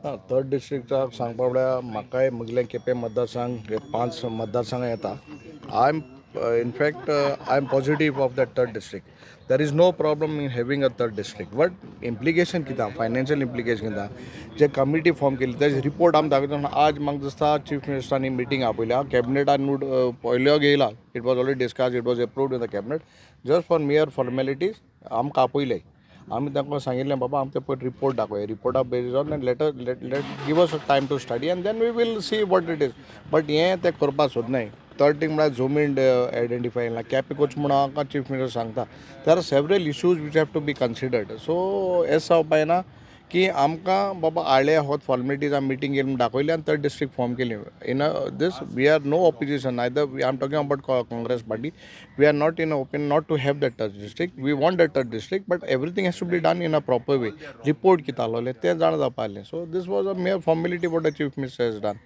ना, थर्ड डिस्ट्रिक्टाक सांगपा म्हळ्यार म्हाकाय म्हगलें केपें मतदारसंघ हे पांच मतदारसंघां येता. I am in fact I am positive of that third district. There is no problem in having a third district, but implication कितें, फायनान्शियल इम्प्लिकेशन कितें, जे कमिटी फॉर्म केली तेजे रिपोर्ट आमी दाखयता. आज म्हाका दिसता चीफ मिनिस्टरांनी मिटींग आपयल्या, कॅबिनेटान पयल्यो घेयला. It was already discuss, it was approved in the cabinet. Just for mere formalities आमकां आपयले. आमी तांकां सांगिल्लें, बाबा, आमकां पयर रिपोर्ट दाखय, रिपोर्टा based on and let give us a time to study and then we will see what it is. But हें तें करपाक सोदनाय. थर्ड थिंग म्हळ्यार जमीन आयडेंटिफाय ना केपें कोच म्हणून आमकां चीफ मिनिस्टर सांगता. There are several issues which have to be considered. So हें जावपा की आमकां बाबा आळे आहोत, फॉर्मेलिटीज आमी मिटींग केली म्हूण दाखयली आनी थर्ड डिस्ट्रिक्ट फॉर्म केली. In this we are no opposition either. I am talking about Congress party. We are not in open not to have that third district. We want that third district, but everything has to be done in a proper way. Report कितें आसलोलें तें जाणा जावपा आसलें. So this was a mere formality what the chief minister has done.